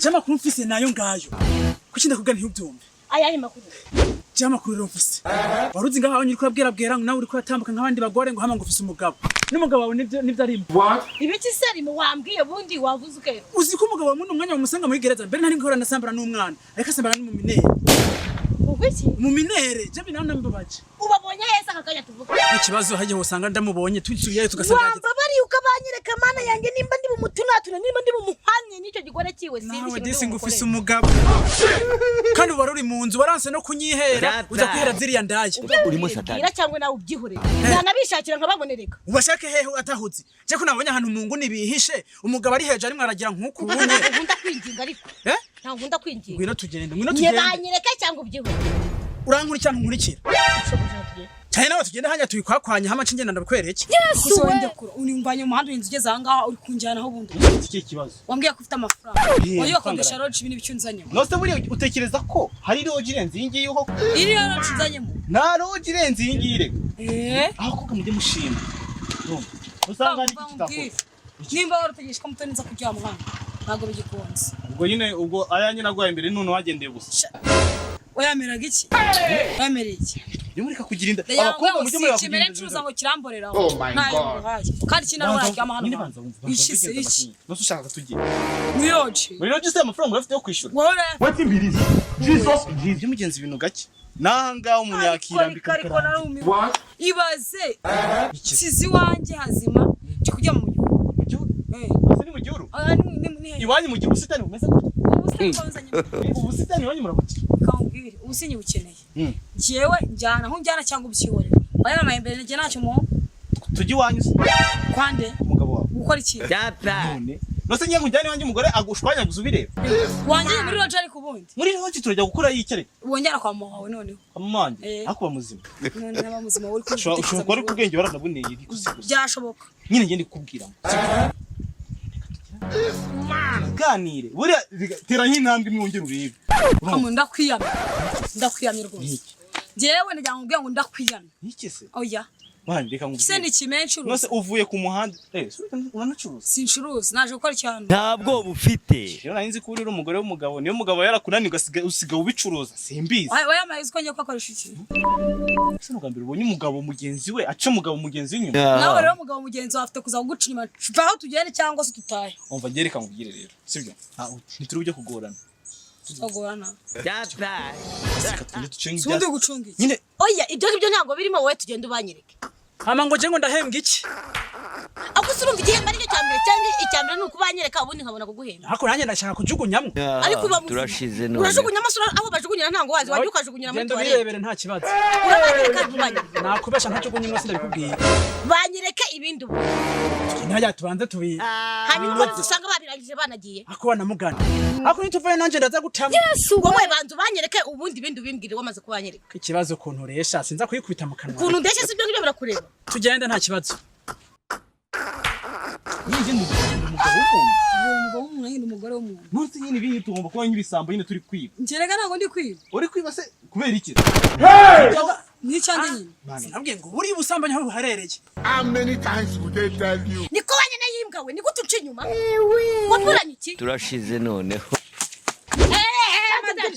Je amakuru mfise nayo ngayo. Kuki ndakubwira ntiubyumve? Ayahe makuru? Je amakuru rero mfise, wari uzi ngaho uriko urabwira bwera, nawe uriko uratambuka nk'abandi bagore, ngo hama ngo ufise umugabo, n'umugabo wawe nivyo arimo. Ibiki se arimo? Wambwiye ubundi wavuze ukero. Uzi ko umugabo wawe muno mwanya bamusanga muri gereza? Mbere ntari nkora nasambara n'umwana, ariko asambara n'umuminere. Ubwo iki? Umuminere. Je binaho nambabaje. Ubabonye heza aka kanya tuvuga? Ikibazo hagiye usanga ndamubonye, tusubiyeyo tugasanga yagize. Wambabariye ukabanyereka, Mana yanjye, nimba ndi bumutunatune, nimba ndi bumuhanye n'icyo gigore kiwe, sinzi Nawe ikintu ndi disi ngo ufise bumukorere. umugabo, kandi wari uri mu nzu, waranse no kunyihera, uza kwihera ziriya ndaya. Urimo satani. Bwira cyangwa nawe ubyihorere, ntanabishakira nkababonereka. Ubashake hehe atahuzi? Je ko nabonye ahantu mu nguni bihishe, umugabo ari hejuru arimwo aragira nk'uku unye. Ntabwo nkunda kwinginga ariko. Eh? Ntabwo nkunda kwinginga. Ngwino tugende, ngwino Nye tugende. Banyereke cyangwa ubyihorere. Urankurikira, ntunkurikira cyane? Nawe tugende hanya tubikwakwanya, hama nce ngenda ndabikwereke. Gusa wenda kure urimbanye umuhanda, urinze ugeze aha ngaha, uri kunjyana aho bundi. Iki kibazo. Wambwiye ko ufite amafaranga. Yeah, Wagiye ugakodesha amafaranga. lodge, ibintu bicyo unzanyemo. Nose buriya utekereza ko hari lodge irenze iyi ngiyi koko? Iri rero lodge unzanyemo. Nta lodge irenze iyi ngiyi reka. Eh. Aho koko mujye mushima. Urumva? Usanga hari iki tutakora. Nimba warategereje ko mutoni nza kuryama hano, ntabwo bigikunze. Ubwo nyine, ubwo ayanjye naguhaye mbere, none wagendeye gusa. Wayameraga iki? Wayamereye iki? Mujye mureka kugira inda. Abakobwa Abakobwa mujye mureka si kugira ikimere inda. ncuruza ngo kiramboreraho. Oh my Ntayo God. nguhaye, kandi ikindi nawe waryama hano Nyine hantu. banza wumve, banza Iki se wumve. iki? Nose ushaka tugiye Muri lodge. muri lodge se, amafaranga urafite yo kwishyura? Wowe urayafite. Wetin be this? Jesus. Mujye mugenza ibintu gake, n'aha ngaha umuntu yakirambika Ariko bikarangira. narumiwe. What? Ibaze Iki? sizi iwanjye hazima, njye kuryama mu gihuru. Mu gihuru? Eh. Ese ni mu gihuru? Ah, ni Iwanyu mu gihe ubusitani bumeze gutya? Ubu se nzanye. Ubusitani iwanyu murabugira? Kambwire, ubu sinyibukeneye. Njyewe njyana aho njyana cyangwa ubyihorere. Wayamamaye mbere, njye ntacyo mu Tujye iwanyu se? Kwande? Umugabo wawe. Gukora iki? None nose ngiye nkujyane iwanjye, umugore agushwanyaguza ubireba. Wanjye muri lodge ariko ubundi. Muri lodge turajya gukora yikere? Wongera kwa mama wawe noneho. Amanjye? Eh. Ariko uba muzima? None naba muzima, uri Ushobora kuba ari kubwenge waranabuneye ariko si gusa. Byashoboka. Nyine ngende kukubwira ngo ganire buriya tera nk'intambwe imwe wongere urebe. Kamu, ndakwiyamye, ndakwiyamye rwose. Niki? Njyewe ndagira ngo ubwire ngo ndakwiyamye. Niki se? Oya. Mani, reka Se nkubwire. ni kimenshi. Nose uvuye ku muhanda, eh, uranacuruza? Sincuruza, naje gukora icyano. Ntabwo bufite. Rero nari nzi ko uri umugore w'umugabo, niyo umugabo yarakunaniye usiga ubicuruza, simbizi. Wayamaye uzi ko ngiye kuhakoresha iki? Ese ni ubwa mbere ubonye umugabo mugenzi we aca umugabo mugenzi we inyuma? Nawe rero umugabo mugenzi wawe afite kuza kuguca inyuma. Va aho tugende cyangwa se tutahe. Umva njye, reka nkubwire rero, sibyo? Ntituri bujye kugorana. Tutagorana? Reka tugende ducenga Si ubundi ibyatsi. gucunga iki? Nyine. Oya, ibyo ngibyo ntabwo birimo. Wowe tugenda ubanyereke. Hama ngo je ngo ndahembwa iki? Ako se urumva igihembo aricyo cya mbere, cyangwa icya mbere ni ukubanyereka, ubundi nkabona kuguhemba? Ariko nanjye ndashaka kujugunyamwo. Ariko uba muzima. Turashize none. Urajugunya amasura aho bajugunyira ntabwo wazi, wajya ukajugunyira muri Genda toilette. ubirebere, nta kibazo. Urabanyereka, ntubanyereke? Nakubesha ntajugunyemwo, sindabikubwiye. Banyereke ibindi ubu. Tugende hajya tubanze tubi. Hanyuma ubundi usanga babirangije banagiye. Ako wanamugana, ako nituvayo nanje ndaza gutama. Wowe banza ubanyereke, ubundi ibindi ubimbwire wamaze kubanyereka. Ikibazo ukuntu uresha, sinza kuyikubita mu kanwa. Ukuntu ndeshye si ibyo ngibyo birakureba. Tugende, nta kibazo. Nyine njye ndi umugabo w'umuntu. Uwo mugabo w'umuntu nyine, umugore w'umuntu. Nonse nyine ibi tugomba kuba nk'ibisambo nyine turi kwiba. Njye rega ntabwo ndi kwiba. Uri kwiba se kubera iki? Ni icyanjye nyine. Sinabwiye ngo buriya ubusambanyi aho buherereye? How many times would they tell you? Niko wanyene y'imbwa we, niko utuca inyuma, waburanye iki? Turashize noneho.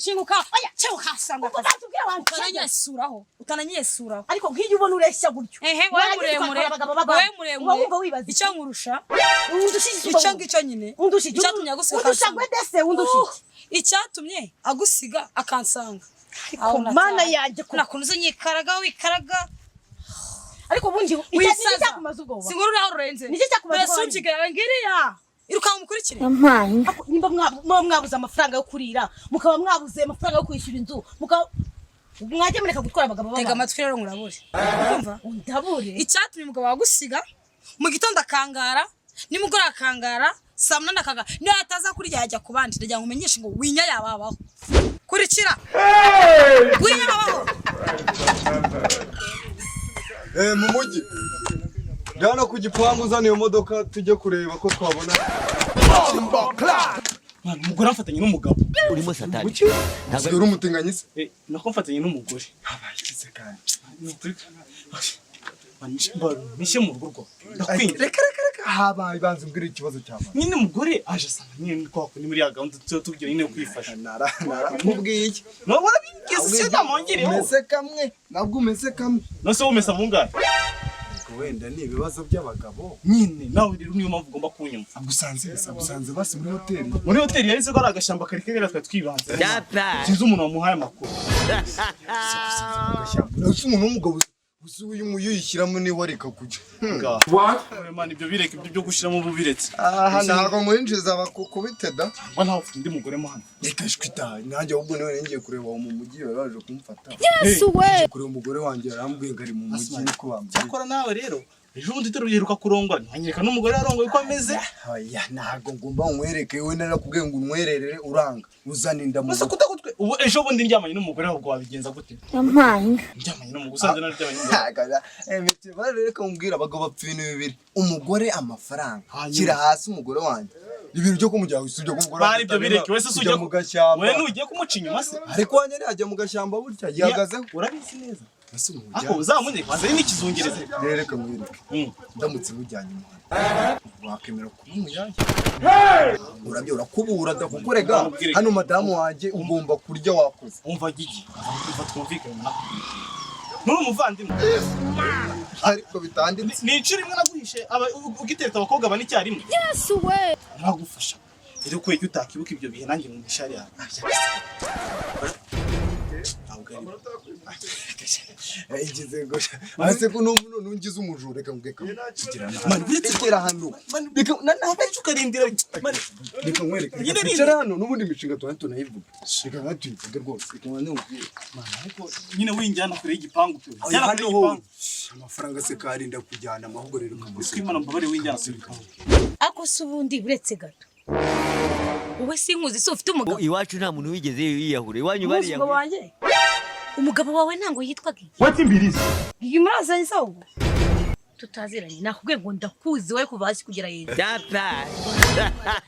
Shinguka. Oya. Cyo hasanga. Ubwo batubwira wancenya. Utananyesuraho, utananyesuraho. Ariko nk'iyo ubona ureshya gutyo, Ehe, wowe warangiza muremure. ugakora abagabo b'abandi. Wowe muremure. Uba wumva wibaza iki? Icyo nkurusha. Undusha iki? Icyo ngicyo nyine. Undusha iki? Icyatumye agusiga Undusha akansanga. gwede se? Undusha iki? Icyatumye agusiga akansanga. Ariko Mana yanjye ko Nakuntu uzi nyikaraga wikaraga. Ariko ubundi Wisaza. icyakumaza ubwoba. Singuru naho rurenze. Niki cyakumaza Mbese ubwoba? unsigaye ngiriya, irukanka umukurikire. Ako, nimba muba mwabuze amafaranga yo kurira, mukaba mwabuze amafaranga yo kwishyura inzu, mukaba mwajya mureka gutwara abagabo Tega b'abantu. amatwi rero ngurabure, urumva? Ndabure. Icyatumye umugabo wagusiga mu gitondo akangara, nimugoroba akangara, saa 8 akangara, niyo ataza kurya yajya ku bandi, ndagira ngo umenyeshe ngo winya yababaho. Kurikira, winya babaho. Eh, mu mujyi. Jana ku gipangu, uzana iyo modoka tujye kureba ko twabona. Mwana, umugore amfatanye n'umugabo. Urimo satani. Kuki? Ntabwo Usigaye uri umutinganyi se? Eh, nako mfatanye n'umugore. Habaye iki se kandi? Ni ukuri. Mba, nishe mu rugo rwawe, ndakwinginze. Reka, reka, reka. Habaye, banza umbwire ikibazo cyabaye. Nyine umugore aje asanga nyine ni kwa kundi muri ya gahunda tuba tubwira nyine yo kwifasha. Naramubwiye iki? Nawe warabigeze se ntamwongereho? Umeze kamwe, nabwo umeze kamwe. Nose wowe umesa bungahe? Wenda ni ibibazo by'abagabo. Nyine nawe rero niyo mpamvu ugomba kunyumva. Agusanze basi muri hoteli. Muri hoteli yahise ko ari agashyamba kari kegera twari twibanze. Data. Sinzi umuntu wamuhaye amakuru. Agashyamba. Ese umuntu w'umugabo uzi uyu yishyiramo niwe areka kujya? What? Man, ibyo bireke, ibyo byo gushyiramo ubu biretse. Aha ntabwo mwinjiza bakukubite da. Ngo ntawe ufite undi mugore mo hano? Reka shwita, nanjye ahubwo niwe ngiye kureba uwo mu mujyi, bari baje kumfata. Yesu we! Ngiye kureba umugore wanjye, yarambwiye ngo ari mu mujyi, niko bambwiye. Cyakora nawe rero ejo bundi uheruka kurongora, ntwanyereka n'umugore warongoye uko ameze. Oya, ntabwo ngomba nkwereke, we narakubwiye ngo unywererere uranga uzana inda mu Gusa kutagutwe ubu ejo bundi ndyamanye n'umugore ahubwo wabigenza gute? Yampaye. Ndyamanye n'umugore usanze naryamanye n'umugore. Reka nkubwire, abagabo bapfa ibintu bibiri: umugore, amafaranga. Shyira hasi umugore wanjye, ibintu byo kumujyana usibye ko umugore Bari ibyo bireke, wese kujya ujya mu gashyamba. We nugiye kumuca inyuma se? Ariko wanjye ntiyajya mu gashyamba burya yihagazeho. Urabizi neza. Ese umujyana? Ako uzamunyereka wanze n'ikizungereza. Rero reka nkwereke, ndamutse mujyanye umuhanda wakemera kuba umuyaya? Urabyo urakubura da, kuko rega hano madamu wanjye ugomba kurya wakoze. Umva Gigi, umva twumvikane nawe. Nturi umuvandimwe. Ariko bitanditse. Ni inshuro imwe naguhishe ugitereta abakobwa bane icyarimwe. Yesu we! Nagufasha. Rero kubera ko utakibuka ibyo bihe nanjye mu mishari yawe. Ntabwo ari Igize ngo ase ko n'ubu nungize umujura, reka nguke kugira nabi. Rekera hano. Reka na ukarindira. Reka nkwereke. Nyine Reka twicara hano n'ubundi imishinga tuba tunayivuga. Reka nka tuyivuge rwose. Reka nka nkubwire. Ariko nyine winjyana kure y'igipangu pe. Oya, Jyana kure hano ho. y'igipangu. Amafaranga se karinda kujyana amahubwo rero kamusiga. Twimana mbabare winjyana kure y'igipangu. Ako se ubundi buretse gato. Wowe sinkuzi se ufite umugabo? Iwacu nta muntu wigeze yiyahura. Iwanyu Umunsi bariyahura. umugabo wanjye. Umugabo wawe ntango yitwaga iki? Wati mbirizi. Gigi murazanye se ahubwo? Tutaziranye, nakubwiye ngo ndakuzi wowe kuva hasi kugera hejuru. Data.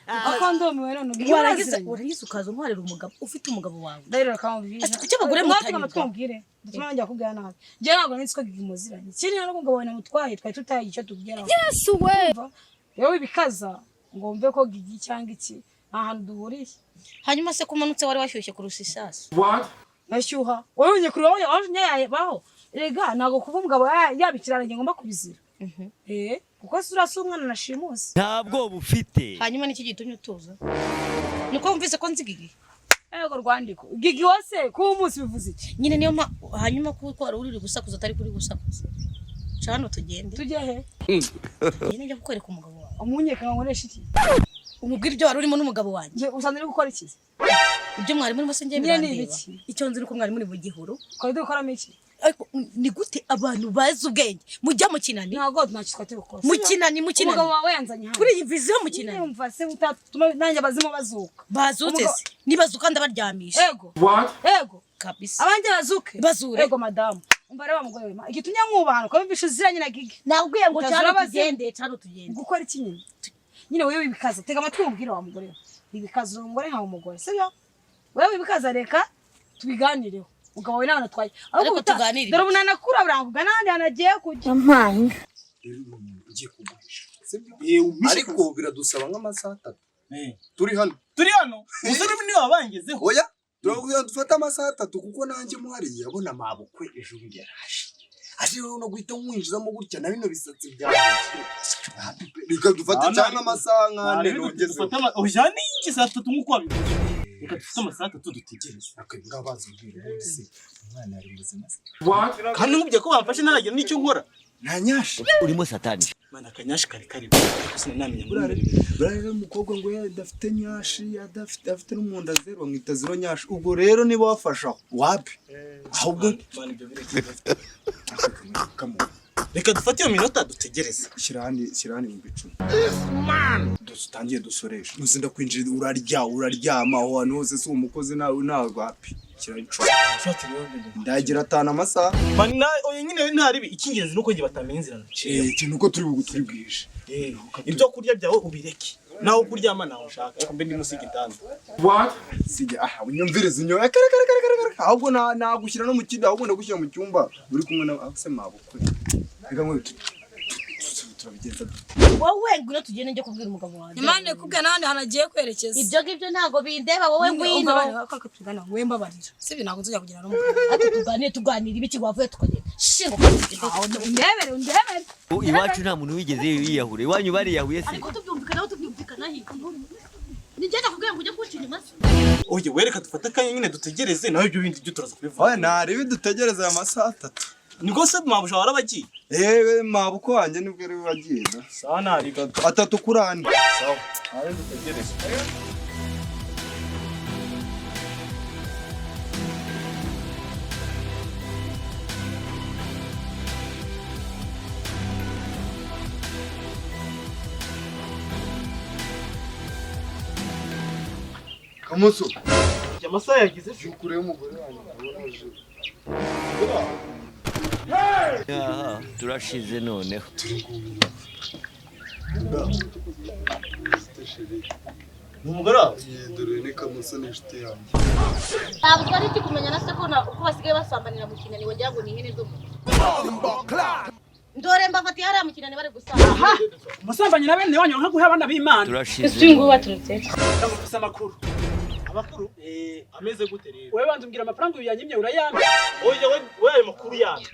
Ako ndumiwe none Gigi Warangiza muraziranye. warangiza ukaza untwarira umugabo ufite umugabo wawe. Ndahiro kamubwira. Ese kuki abagore Mwatega mutanyurwa? amatwi mubwire. Dutuma nanjye akubwira nabi. Njye ntabwo nzi ko Gigi muziranye. Ikindi ntabwo umugabo wawe namutwaye twari tutaye icyo tugeraho. Yesu we! Rero wibikaza ngo mve ko Gigi cyangwa iki nta hantu duhuriye. Hanyuma se kumanutse wari washyushye kurusha isasu. Nashyuha. Wowe unye kure wowe waje nyayabaho. Rega ntabwo kuba umugabo yabikirana ngomba kubizira. Eh, kuko sura si umwana nashimuse. Ntabwo bufite. Hanyuma niki gitumye utuza? Niko wumvise ko nzi Gigi? Ego rwandiko. Gigi wose kuba umunsi bivuze iki? Nyine niyo mpa hanyuma kuko wari uri gusakuza atari kuri gusakuza. Ca hano tugende. Tujye he? Tugende njya kukwereka umugabo wawe. Umunyeka nkoresha iki? Umubwire ibyo wari urimo n'umugabo wanjye. Nje usanzwe uri gukora iki? Ibyo mwari murimo se njye Nyine ni birandeba. ibiki? Icyo nzi ni uko mwari muri mu gihuru. Twari dukoramo iki? Ariko ni gute abantu bazi ubwenge mujya mu kinani? Ntabwo ntacyo twari turi gukora. Mu kinani, mu kinani. Umugabo wawe yanzanye hano. Kuri iyi viziyo mu kinani. Nyumva se utatuma nanjye abazimu bazuka. Bazutse se. Nibazuka ndabaryamisha. Ego. Ego. Kabisa. Abanjye bazuke. Bazure. Ego madamu. Umva rero wa mugore we. Igitumye nkubaha uko wumvishe uziranye na Gigi. Nakubwiye ngo Utazura cyane abazimu. tugende, cyane tugende. Gukora iki nyine? Nyine wewe wibikaza. Tega amatwi umubwire wa mugore we. Wibikaza uri umugore nkawe umugore. Sibyo? Wewe wibikaza reka tubiganireho. Umugabo wawe nawe natwaye. Ariko tuganire. Dore ubu nanakura buranguga n'ahandi hantu agiye kujya. Ngiye kugurisha. Sibyo? Ariko biradusaba nk'amasaha atatu. Turi hano. Turi hano. Umusore niwe wabangezeho. Oya, turavuga dufate amasaha atatu kuko nanjye muhariye abona mabukwe ejo bundi yaraje. Aje rero no guhita mwinjizamo gutya na bino bisatsi byawe. Reka dufate cyangwa amasaha nk'ane nongezeho. Oya ni iki saa tatu nk'uko wabivuze. Reka dufate amasaha atatu dutegereze. Ngaho baza ubwira ubundi se umwana ari muzima se? Kandi nkubwiye ko bamfashe ntaragira n'icyo nkora. Nta nyashi. Urimo satani. Mana akanyashi kari kari. Sinamenya ngo Buriya rero umukobwa ngo ye adafite nyashi, adafite afite n'umunda zero, bamwita zero nyashi. Ubwo rero niba wafasha aho wapi? Ahubwo Mana ibyo bireke. Reka dufate iyo minota dutegereze. Shyira hano, shyira hano 10,000. Dutangiye dusoresha. Nuzi ndakwinjira urarya, uraryama aho hantu hose si umukozi nawe ntabwo wapi. Shyira 10. Ndagira atanu amasaha. Mana oya nyine ntaribi icy'ingenzi nuko njye batamenya inzira naciye. Ikintu uko turi turi bwije. Ibyo kurya byawe ubireke. Naho kuryama naho ushaka. Ariko mbe ndi munsi y'igitanda. Sijya aha unyumvirize unyo. Kare kare kare kare kare. Ahubwo na nagushyira no mu kindi, ahubwo ndagushyira mu cyumba uri kumwe na se mabukwe. Reka nkwe turabigenza dute? Wowe ngwino tugende njye kubwira umugabo wanjye. Imana ikubwiye n'ahandi hantu agiye kwerekeza. Ibyo ngibyo ntabwo bindeba, wowe ngwino. Ngwino mbabarira, sibyo? Ntabwo nzajya kugira n'umugabo. Ati tuganire, tuganire ibiki? Wavuye tukagenda shinga. Undebere, undebere. Iwacu nta muntu wigeze yiyahura, iwanyu bariyahuye se? Ariko tubyumvikanaho, tubyumvikanaho ni njye nakubwiye ngo ujye kunca inyuma se? Oye, wereka dufate akanya nyine dutegereze, nawe ibyo bindi byo turaza kubivuga. Oya, ntarebe, dutegereze aya masaha 3. Nibwo se mabuja warabagiye? Ewe, mabukwe wanjye nibwo ari we wagiye da. Sawa, nariga. 3 kuri 4. Sawa, nawe dutegereze. Kamoso. Amasaha yagize se? Kure y'umugore wanjye ndabona aje. Aha, turashize noneho. Ni umugore wawe? Dore ni Kamoso, ni inshuti yanjye. Ntabwo ari iki kumenya na se ko uko basigaye basambanira mu kinani, wagira ngo ni ihene zo mu ndore. Mbafatiye hariya mu kinani bari gusamba. Umusambanyi na bene wanyu nka guha abana b'Imana. Turashize. Waturutse. Ndamufise amakuru. Amakuru ameze gute rero? Wewe banza umbwira amafaranga uyu yanyimye, urayampa? Oya, we ayo makuru yawe.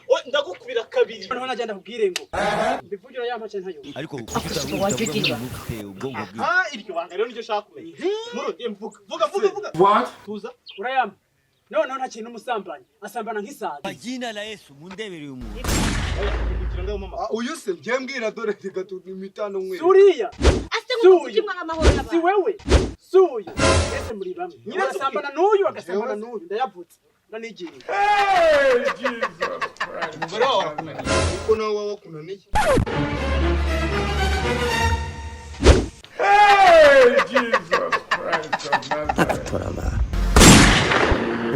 Oya, ndagukubira kabiri. Noneho najya ndakubwire ngo mbivuge, urayampa cyane ntayo? Ariko kuki utavuga ngo ufite ubwonko bwiza? Ah, iryo banga rero niryo nshaka kumenya. Muro, mvuga vuga vuga vuga. Tuza. Urayampa? Noneho nta kintu, umusambanyi asambana nk'isazi. Kwa jina la Yesu, mundebere uyu muntu. Oya, hindukira ngaho mama. Ah, uyu se njye mbwira, dore reka imitano nkwe. Suriya. Ase ngo kuki mwanga amahoro Si y'abantu? wewe suyu, ese muri bamwe. Nyine Asambana n'uyu, agasambana n'uyu, ndayavutse ndanigiriye. Umugore wawe arakunaniye. Kuko nawe waba wakunaniye.